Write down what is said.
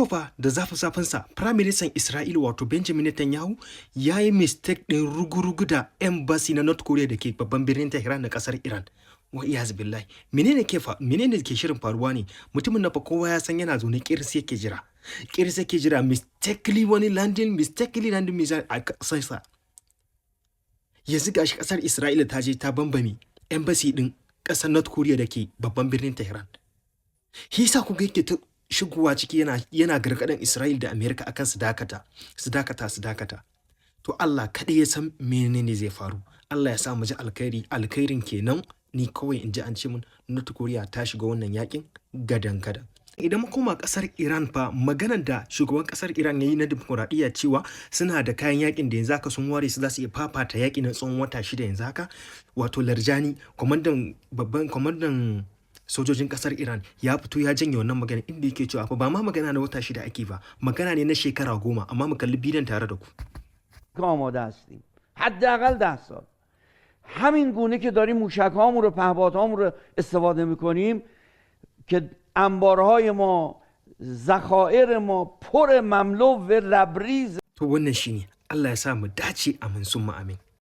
Yau fa da zafi zafinsa, Prime Minister Isra'ila, wato Benjamin Netanyahu, ya yi mistake ɗin rugu-rugu da embassy na North Korea da ke babban birnin Tehran na ƙasar Iran. Wa iyaz billahi. Menene ke shirin faruwa ne? Mutumin na fa kowa ya san yana zaune kiris yake jira. Kiris yake jira mistakenly wani landing, mistakenly landing missile a ƙasarsa. Yanzu gashi ƙasar Isra'ila ta je ta bambame embassy ɗin ƙasar North Korea da ke babban birnin Tehran. Shi yasa kuga yake ta shigowa ciki yana gargaɗin Isra'il da Amerika akan su dakata, su dakata, su dakata. To, Allah kaɗai ya san menene zai faru. Allah ya sa mu ji alkhairi, alkhairin kenan ni kawai in ji an ce mun North Korea ta shiga wannan yakin gadan gadan. Idan mu koma kasar Iran fa, maganar da shugaban kasar Iran ya yi na dimokuraɗiyya cewa suna da kayan yakin da yanzu haka sun ware su, za su iya fafata yaki na tsawon wata 6 yanzu haka, wato Larjani, kwamandan babban kwamandan sojojin kasar Iran, ya fito ya janye wannan magana, inda yake cewa fa ba ma magana na wata 6 ake ba, magana ne na shekara 10. Amma mu kalli bidiyon tare da ku. آماده هستیم حداقل 10 سال. همین گونه که داریم موشک هامون رو، پهپادهامون رو استفاده میکنیم که انبارهای ما، ذخایر ما پر، مملو و لبریز. To, wannan shine. Allah ya sa mu dace, amin summa amin.